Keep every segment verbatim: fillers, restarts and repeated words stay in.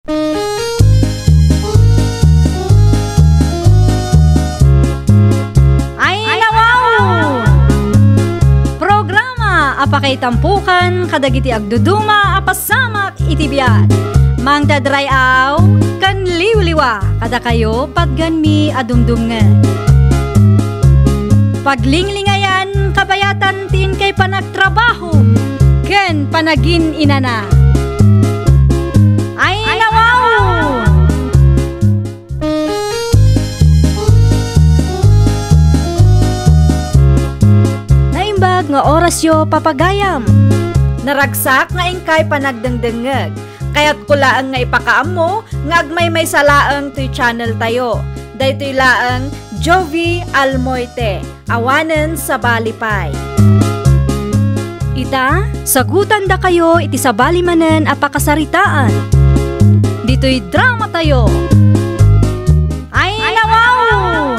Ay, nawaw! Programa a pakaitampukan kadagiti agduduma a pasamak iti biag. Mangdadray-aw ken liwliwa kadakayo patgenmi a dumdumngeg. Paglinglingayan kabayatan ti inkay panagtrabaho ken panagin-inana. Ay, nawaw! Naimbag nga orasyo, papagayam. Naragsak nga inkay panagdengdengngeg. Kayatko laeng nga ipakaammo nga agmaymaysa laeng toy channel tayo. Daytoy laeng Jovi Almoite. Awanen sabali pay. Ita, sagutandakayo iti sabali manen a pakasaritaan. Ditoy drama tayo. Ay, nawaw!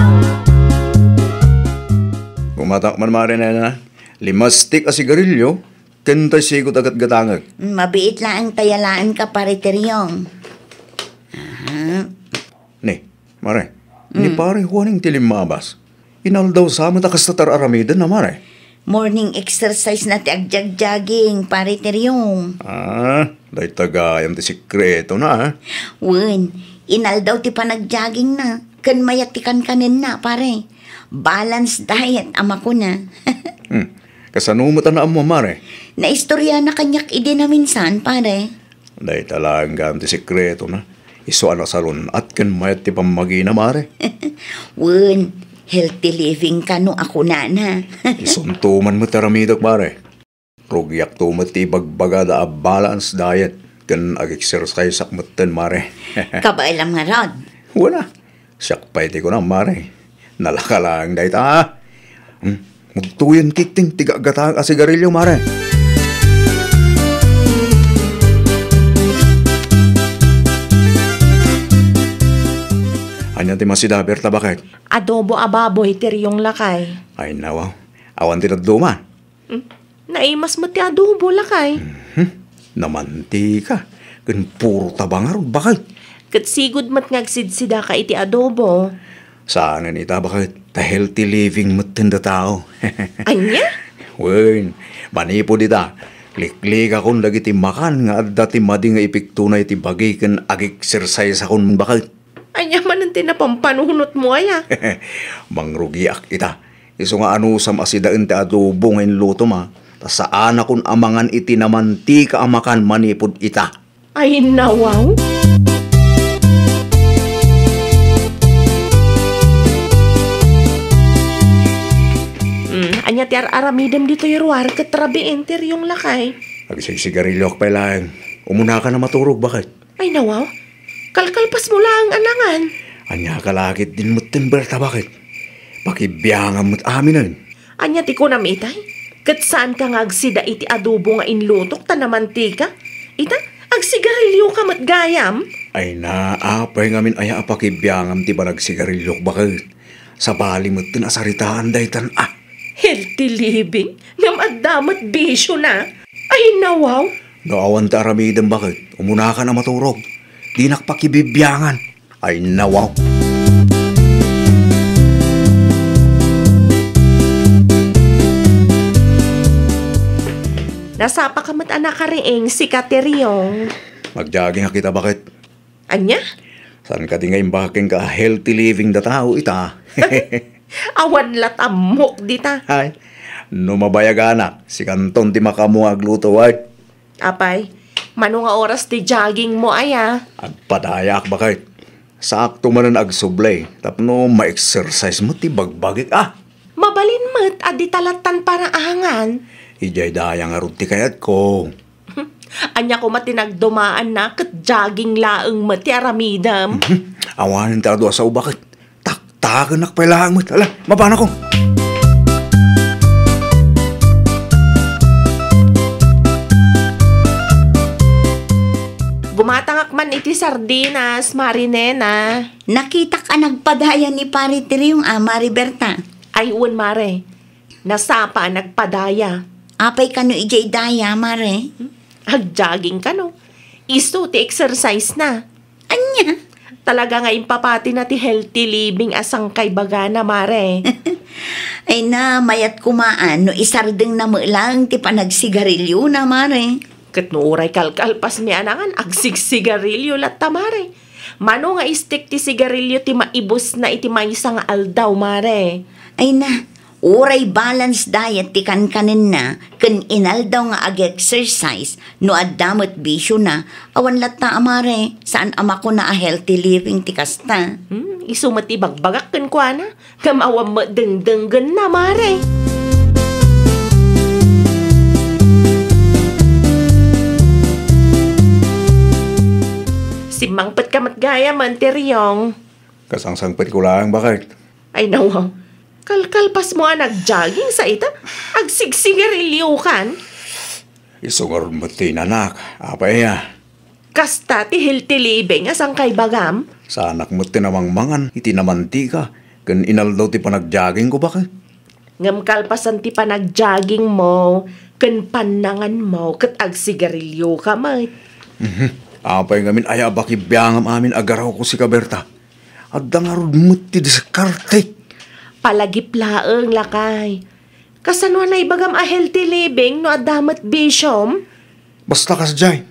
Gumatak man, Mare Nena. Limastik a sigarilyo, ken tay sigut a gatgatangek. Mabiit laeng ta yalaenka, Pare Teriong. Aha. Ni, Mare, ni Mm. Pare Juaning ti limmabas. Inaldaw sa met a kasta ti ar-aramiden na, Mare. Morning exercise na ti agjogging, Pare Teriong. Ah, dayta gayam ti sekreto na, ah. Wen, inaldaw ti panagjogging na, ken mayat ti kankanenna, Pare. Balance diet a makuna. Hmm. Kasano met a naammo, Mare? Naistorya na kaniak idi naminsan, Pare. Dayta laeng gayam ti sekreto na. Isu a nasalun-at ken mayat ti pammagina, Mare. Wen, healthy living kano a kunana. Isunto man met aramidek, Mare. Rugiakto met ti ibagbagada a balance diet ken ag-exerciseak metten, Mare. Kabaelam ngarud. Wala. Siak pay ti kunam, Mare. Nalaka laeng dayta, ha? Hmm? Mugtuyen kikting ti gatgatang a sigarilyo, Mare. Ania ti masida, Berta, baket? Adobo a baboy, Teriong, lakay. Ay, nawaw. Awan ti dadduma. Hmm? Naimas met ti adobo, lakay. Mhm. Namantika. Ken puro taba ngarud, baket. Ket sigud met nga agsidsidaka iti adobo. Saanen ita, baket. Ta healthy living metten da tao. Ania? Wen, manipud ita, liklikakon dagiti makan nga adda ti madi nga ipikto na iti bagi ken ag-exerciseakon, baket. Ania manen ti napampanunotmo, aya? Mangrugiak ita. Isu nga anusam a sidaen ti adobo nga inlutom, a, ta saanakon a mangan iti namantika a makan manipud ita. Ay, nawaw. Mm, ania ti ar-aramidem ditoy ruar ket rabiin ti riyong, lakay? Agsigsigarilyoak pay laeng. Umunaka a maturog, baket. Ay, nawaw. Kalkalpasmo laeng a nangan. Ania ka la ketdin metten, Berta, baket? Pakibiangam met aminen. Ania ti kunam itay? Ket saanka nga agsida iti adobo nga inlutok ta namantika? Ita, agsigarilyoka met gayam? Ay na, apay ngamin aya a pakibiangam ti panagsigarilyoak, baket? Sabali metten a saritaan daytan, a. Healthy living? Ngem adda met bisyo na? Ay, nawaw! No awan ti aramidem, baket, umunaka a maturog. Dinak pakibibiangan. Ay, nawaw! Nasapaka met a nakariing, sika ti riyong. Magjogging a kita, baket. Ania? Saan kadi nga imbag kenka a healthy living da tao ita? Awan la ta ammok dita. Ay, no mabayaganak, sikanton ti makaammo nga agluto, ay. Apay, mano nga oras ti jogging mo, aya? Agpadayaak, baket. Saakto manen agsubli, tapno ma-exercise met ti bagbagik, a. Mabalin met a dita lattan paraangan. Idiay daya ngarud ti kayatko. Ania koma ti nagdumaanna ket jogging laeng met ti aramidem? Mhm. Awanen ti adu a sao, baket. Taktakenak pay laeng met. Ala, mapanakon. Gumatangak man iti sardinas, Mare Nena. Nakitak a nagpadaya ni Pare Teriong a, Mare Berta. Ay, wen, Mare. Nasapa a nagpadaya. Apay kano idiay daya, Mare? Agjogging kano. Isu ti exercise na. Talaga nga impapatina ti healthy living a sangkaibagana, Mare. Ay na, mayat kumaan no isardengna met laeng ti panagsigariliona, Mare. Ket no uray kalkalpasmi a nangan, agsigsigarilio latta, Mare. Mano nga istek ti sigarilio ti maibusna iti maysa nga aldaw, Mare. Ay na, uray balance diet ti kankanenna ken inaldaw nga ag-exercise, no adda met bisiona, awan latta a, Mare, saan a makuna a healthy living ti kasta. Hmm, isu met ti bagbagak kenkuana, ngem awan met dengdenggenna, Mare. Simmangpetka met gayam, Auntie Riong. Kasangsangpetko laeng, baket. Ay, nawaw. Kalkalpasmo a nag-jogging sa ita? Agsigsigariliokan? Isu ngarud met ti inanak. Apay aya? Kasta ti healthy living a sangkaibagam? Saanak met ti namangmangan iti namantika ken inaldaw ti panag-joggingko, baket. Ngem kalpasan ti panag-joggingmo ken pannanganmo ket agsigarilioka met. Mhm. Apay ngamin aya a bakibiangam amin a garawko sika, Berta? Adda ngarud met ti diskarte. Palagip laeng, lakay. Kasano a naibagam a healthy living no adda met bisiom? Basta kasdiay,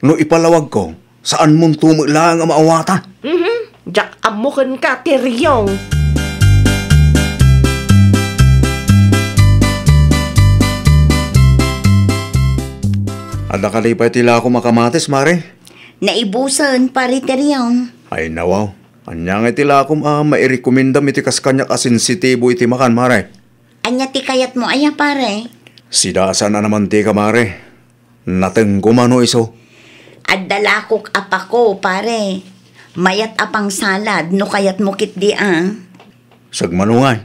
no ipalawagko, saanmonto met laeng a maawatan. Mhm. Diak ammo kenka, Teriong. Adda kadi pay ti lakom a kamatis, Mare? Naibusen, Pare Teriong. Ay, nawaw. Ania ngay ti lakom a mairekomendam iti kas kaniak a sensitibo iti makan, Mare? Ania ti kayatmo aya, Pare? Sida a saan a namantika, Mare. Natengko mano isu? Adda lakok a pako, Pare. Mayat a pangsalad no kayatmo ketdi a. Sagmano ngay?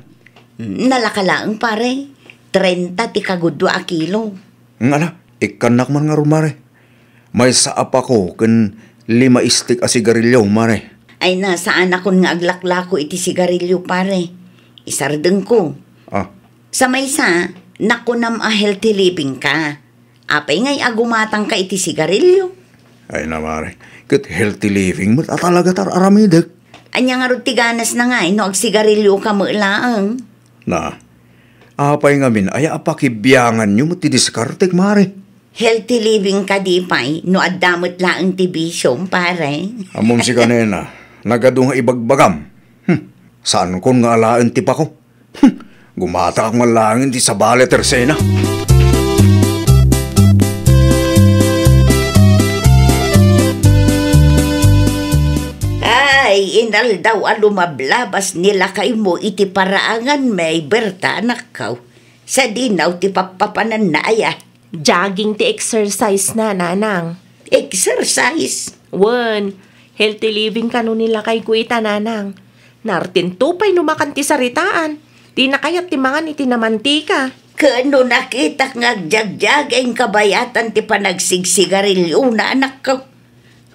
Nalaka laeng, Pare. Trenta ti kagudua a kilo. Ngala, ikkannak man ngarud, Mare. Maysa a pako ken lima istik a sigarilio, Mare. Ay na, saanakon nga aglaklako iti sigarilio, Pare. Isardengko. Ah. Sa maysa, nakunam a healthy living ka. Apay ngay a gumatangka iti sigarilio? Ay na, Mare. Ket healthy living met a talaga ti ar-aramidek. Ania ngarud ti ganasna ngay no agsigarilioka met laeng? Na, apay ngamin aya a pakibianganyo met ti diskartek, Mare? Healthy living kadi pay no adda met laeng ti bisiom, Pare. Ammom sika, nena, nagadu nga ibagbagam. Hmm, saankon nga alaen ti pako. Hmm, gumataak man laeng iti sabali a tersena. Ay, inaldaw a lumablabas ni lakaymo iti paraanganmi, Berta, anakko. Sadino ti pappapananna aya? Jogging ti exercise na, nanang. Exercise? Wen, healthy living kano ni lakayko ita, nanang. Nartinto pay no makan ti saritaan. Dina kayat ti mangan iti namantika. Ken no nakitak nga agjagjaging kabayatan ti panagsigsigariliona, anakko.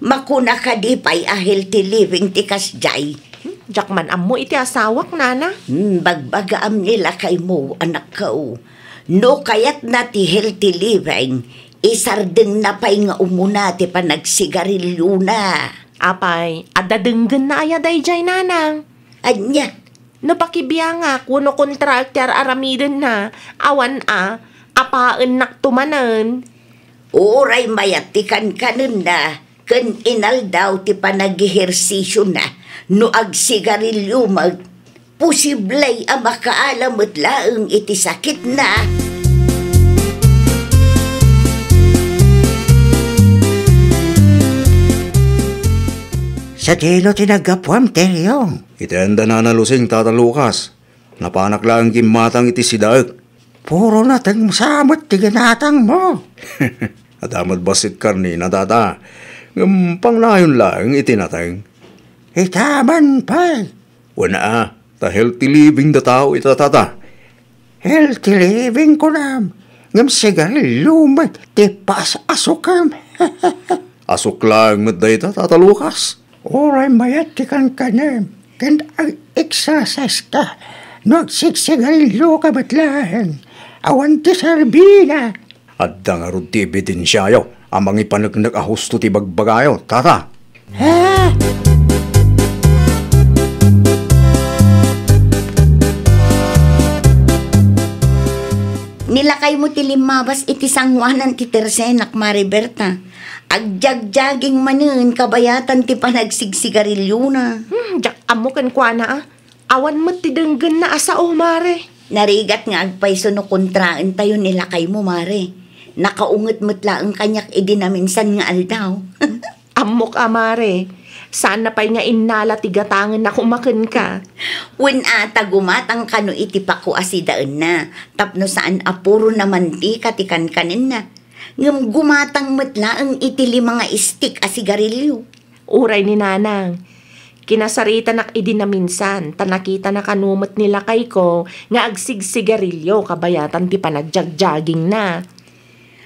Makuna kadi pay a healthy living ti kasdiay? Hmm, diak man ammo iti asawak, nana. Hmm, bagbagaam ni lakaymo, anakko. No kayatna ti healthy living, isardengna pay nga umuna ti panagsigariliona. Apay, adda denggenna aya daydiay, nanang? Ania? No pakibiangak wenno kontraek ti ar-aramidenna, awan a, apaennakto manen. Uray mayat ti kankanenna ken inaldaw ti panagehersisiona, no agsigarilio met, posible a makaala met laeng iti sakitna. Sadino ti naggapuam, Teriong? Iti ayan da Nana Lusing, Tata Lucas. Napanak laeng gimmatang iti sidaek. Puro nateng sa met ti ginatangmo. Adda met bassit karnina, Tata. Ngem pangnayon laeng iti nateng. Ita man pay. Wen a, ta healthy living da tao ita, Tata. Healthy living, kunam. Ngem sigarilio met ti paas-asukem. Asuk laeng met dayta, Tata Lucas. Uray mayat ti kankanem, ken ag-exercise ka. No agsigsigarilio ka met laeng, awan ti serbina. Adda ngarud ti ebidensiayo a mangipaneknek a husto ti bagbagayo, Tata. Ha? Lakaymo ti limmabas iti sangoanan ti tersenak, Mare Berta. Agjagjaging manen kabayatan ti panagsigsigariliona. Hmm, diak ammo kenkuana, a. Awan met ti denggenna a sao, Mare. Narigat nga agpayso no kontraentayo ni lakaymo, Mare. Nakaunget met laeng kaniak idi naminsan nga aldaw. Ammok a, Mare. Saanna pay nga innala ti gatangenna koma kenka. Wen a, ta gumatang kano iti pako a sidaenna, tapno saan a puro na mantika ti kankanenna. Ngem gumatang met laeng iti lima nga istik a sigarilio. Uray ni Nanang, kinasaritanak idi naminsan, ta nakitana kano met ni lakayko nga agsigsigarilio kabayatan ti panagjagjagingna.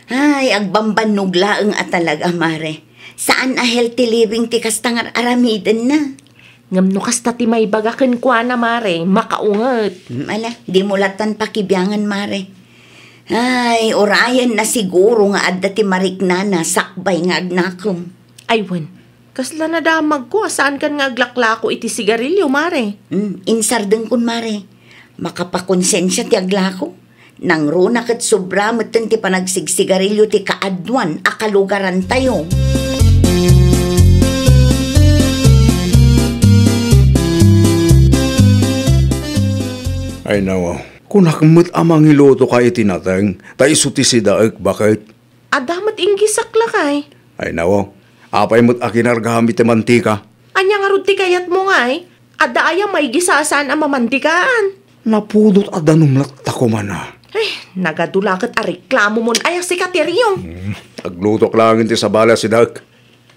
Ay, agbambannog laeng a talaga, Mare. Saan a healthy living ti kasta nga ar-aramidenna. Ngem no kasta ti maibaga kenkuana, Mare, makaunget. Hmm, ala, dimo lattan pakibiangan, Mare. Ay, urayenna siguro nga adda ti mariknana sakbay nga agnakem. Ay wen, kasla nadamagko a saankan nga aglaklako iti sigarilio, Mare. Hmm, insardengkon, Mare. Makapakonsensia ti aglako. Nangruna ket sobra metten ti panagsigsigarilio ti kaaduan a kalugarantayo. Ay, nawa. Kunak met a mangilutoka iti nateng, ta isu ti sidaek, baket? Adda met inggisak lakay. Ay, nawa. Apay met a kinargam iti mantika? Ania ngarud ti kayatmo ngay? Adda aya maigisa a saan a mamantikaan? Napudot a danum latta koma na. Ay, nagadu la ket a reklamomon aya sika, Tirio. Hmm, aglutok laeng ti sabali a sidaek.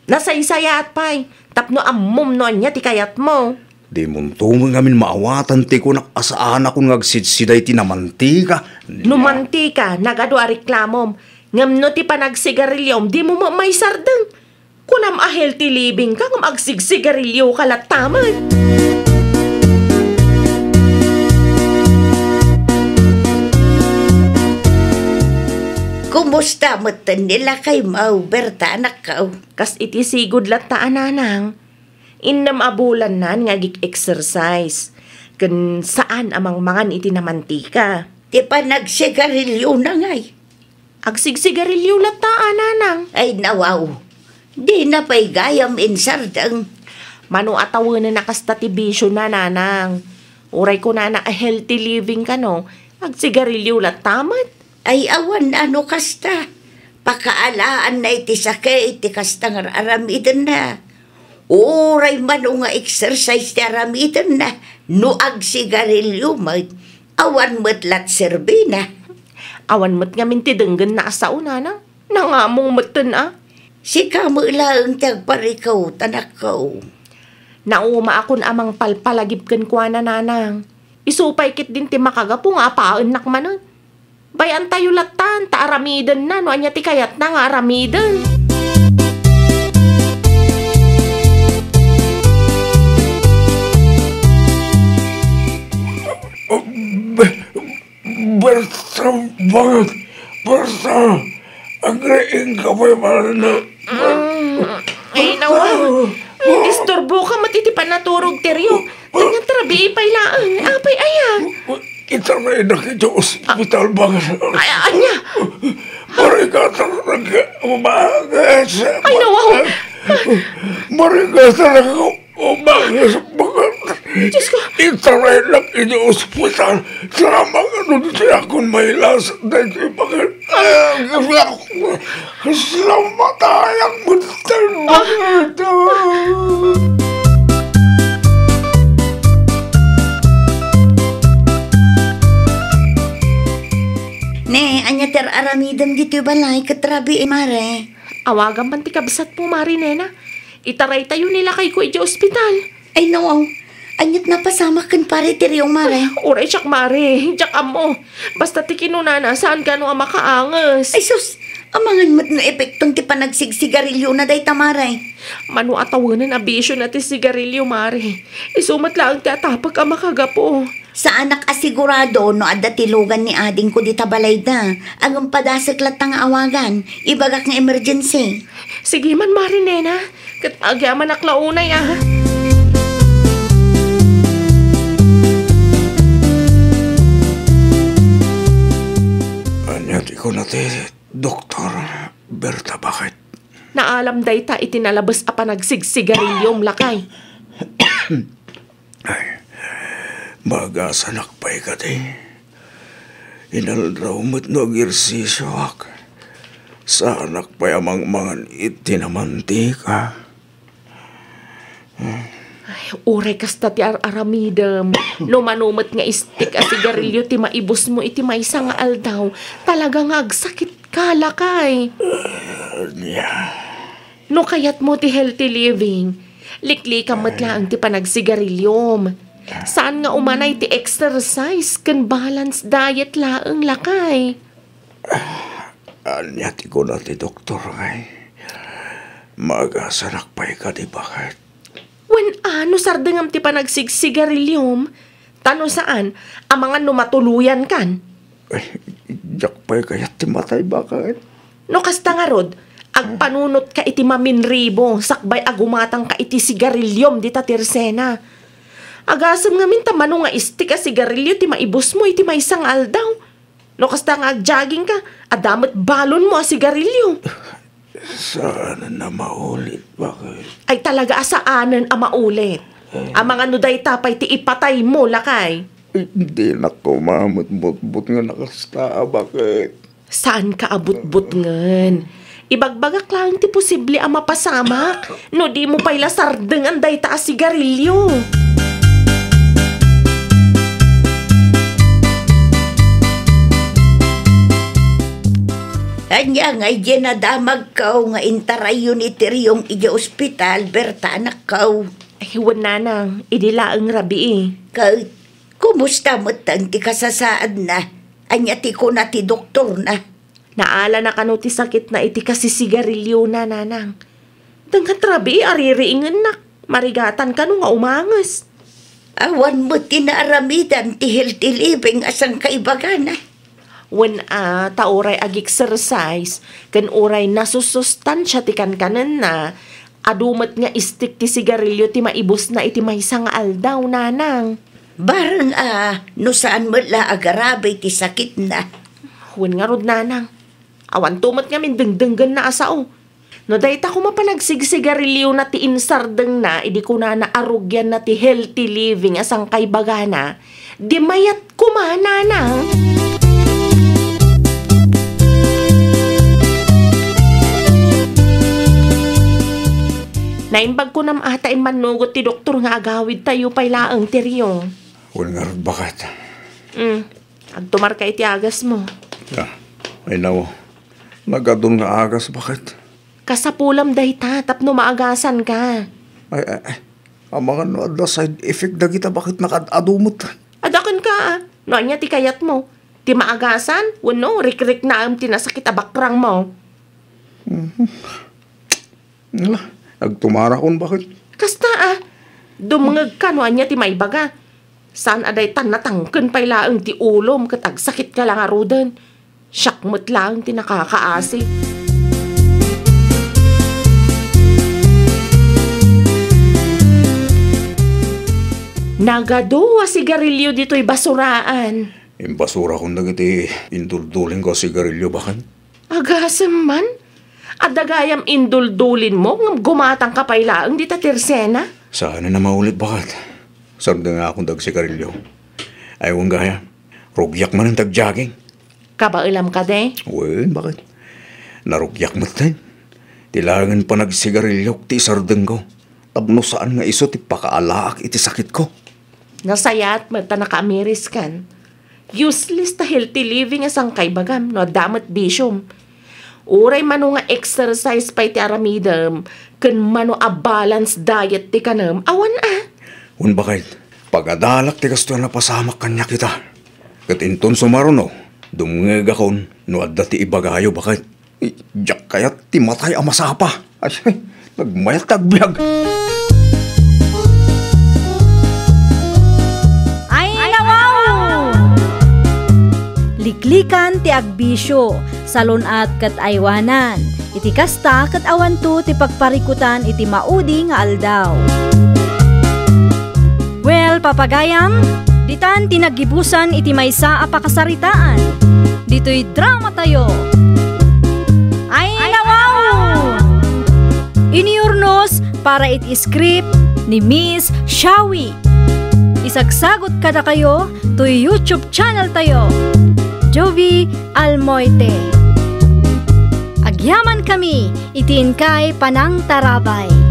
Nasaysayaat pay, tapno ammom no ania ti kayatmo. Dimonto met ngamin maawatan ti kunak a saanakon nga agsidsida iti namantika. No mantika, nagadu a reklamom. Ngem no ti panagsigariliom, dimo met maisardeng. Kunam a healthy living ka ngem agsigsigarilio ka latta met. Kumusta metten ni lakaymo, Berta, anakko? Kas iti sigud latta a, Nanang. Innem a bulannan nga agik-exercise. Ken saan a mangmangan iti namantika. Ti panagsigariliona ngay. Agsigsigarilio latta a, Nanang. Ay, nawaw. Dina pay gayam insardeng. Mano a tawenenna kasta ti bisiona, Nanang. Uray kunana a healthy living kano, agsigarilio latta met. Ay, awan a no kasta. Pakaalaanna iti sakit ti kasta nga ar-aramidenna. Uray mano nga exercise ti aramidenna, no agsigarilio met, awan met lat serbina. Awan met ngamin ti denggenna a sao, Nanang. Nangamong metten a. Sika met laeng ti agparikawt, anakko. Naumaakon a mangpalpalagip kenkuana, Nanang. Isu pay ketdin ti makagapu nga apaennak manen. Bay-antayo lattan ta aramidenna no ania ti kayatna nga aramiden. Be-, Berta, bakit? Berta, agriing ka pay, Marina. Mm, ay, nawa. Isturbo ka met iti panaturog, Tirio. Kanya trabii pay laeng. Apay aya? Itaraynak iti ospital, bakit? Ay, anya? Marigatanak umagas. Ay, nawa. Marigatanak umagas, bakit? Diyos ko. Itaraynak iti ospital. Salamat, ano, di akon mailas. Dahil bakit? Ay, Diyos ko. Kasla matay ang monster na ito. Ne, ania ti ar-aramidem ditoy balay ket rabii, Mare? Awagam man ti kabsatmo, Mare, nena. Itaraytayo ni lakayko idiay ospital. Ay, no. Aniat napasamak ken Pare Tiriong, Mare? Uray siak, Mare. Diak ammo. Basta ti kinunana, saan kano a makaanges. Ay, sus! Amangan met no epekton ti panagsigsigariliona dayta, Mare. Mano a tawenen a bisio na ti sigarilio, Mare. Isu met laeng ti atapek a makagapu. Saanak a sigurado no adda ti lugan ni adingko dita balayda. Ngem padasek latta nga awagan. Ibagak nga emergency. Sige man, Mare Nena. Ket agyamanak la unay, a. ti doktor, Berta, bakit? Naalam dayta iti nalabes a panagsigsigariliom, lakay. Ay, maagasanak pay kadi. Inaldaw met no agersisioak. Saanak pay a mangmangan iti namantika. Ay, uray kasta ti ar-aramidem, no mano met nga istik a sigarilio ti maibusmo iti maysa nga aldaw, talaga nga agsakitka, lakay. Ania? No kayatmo ti healthy living, liklikam met laeng ti panagsigariliom. Saan nga umanay ti exercise ken balance diet laeng, lakay. Ania ti kuna ti doktor, ngay? Maagasanak pay kadi, bakit? Wen a, no sardengam ti panagsigsigariliom, ta no saan, amangan no matuloyankan. Ay, diak pay kayat ti matay, bakit? No kasta ngarud, agpanunotka iti maminribo sakbay a gumatangka iti sigariliom dita tirsena. Agasem ngamin ta mano nga istik a sigarilio ti maibusmo iti maysa nga aldaw. No kasta nga agjoggingka, adda met balonmo a sigarilio. Saan a maulit, bakit? Ay, talaga a saanen a maulit. Eh. Amangan no dayta pay ti ipataymo, lakay. Eh, dinak koma met butbot nga nakasta, bakit? Saanka a butbutngen. Ibagbagak laeng ti posible a mapasamak no dimo pay la sardengan dayta a sigarilio. Ania nga idiay nadamagko nga intarayyo ni Tiriong idiay ospital, Berta, anakko? Ay, wen, nanang, idi laeng rabii. Ket kumusta metten ti kasasaadna? Ania ti kuna ti doktorna? Naalana kano ti sakitna iti kasisigariliona, nanang. Dangat rabii a ririingennak, marigatan kano nga umanges. Awan met ti naaramidan ti healthy living a sangkaibagana. Wen a, ta uray ag-exercise, ken uray nasusustansia ti kankanenna, adu met nga istik ti sigarilio ti maibusna iti maysa nga aldaw, nanang. Bareng a, no saan met la agarabi ti sakitna. Wen ngarud, nanang. Awanto met ngamin dengdenggenna a sao. No dayta koma panagsigsigariliona ti insardengna idi kunana a rugianna ti healthy living a sangkaibagana, di mayat koma, nanang. Naimbag kunam a ta immannugot ti doktor nga agawidtayo pay laeng ti Rio. Wen ngarud, bakit? Mm. Agtumarka iti agasmo. Ah, ay, nawa. Nagadun nga agas, bakit? Kasapulam dayta tapno maagasanka. Ay, ay, ay. Amangan no adda side effect dagita, bakit, nakaad-adu met? Adda kenka, a. No ania ti kayatmo? Ti maagasan wenno rikriknaem ti nasakit a bakrangmo? Mhm. Ala, agtumarakon, bakit? Kasta, a. Dumngegka no ania ti maibaga. Saan a dayta natangken pay laeng ti ulom ket agsakitka la ngaruden. Siak met laeng ti nakakaasi. Nagadu a sigarilio ditoy basuraan. Imbasurakon dagiti induldulingko a sigarilio, bakit? Agasem man? Adda gayam induldulinmo ngem gumatangka pay laeng dita tirsena? Saan a maulit, bakit? Sardengakon dagiti sigarilio. Ay, wen gayam, rugiak manen ti agjogging. Kabaelam kadi? Wen, bakit? Narugiak metten. Ti laengen panagsigariliok ti isardengko tapno saan nga isu ti pakaalaak iti sakitko. Nasayaat met ta nakaamiriskan. Useless ta healthy living a sangkaibagam no adda met bisiom. Uray mano nga exercise pay ti aramidem ken mano a balance diet ti kanem, awan a. Wen, bakit? Pagadalak ti kastoy a napasamak kaniak ita. Ket inton sumaruno, dumngegakon no adda ti ibagayo, bakit? Diak kayat ti matay a masapa. Ay, nagmayat ti agbiag. Ay, nawaw! Liklikan ti agbisio, salun-at ket aywanan. Iti kasta ket awanto ti pagparikutan iti maudi nga aldaw. Well, papagayam, ditan ti naggibusan iti maysa a pakasaritaan. toy dramatayo. Ay, nawaw! Inurnos para iti script ni Miss Shawi. Isagsagot kadakayo toy YouTube channel tayo, Jovie Almoite. Agyamankami iti inkay panangtarabay.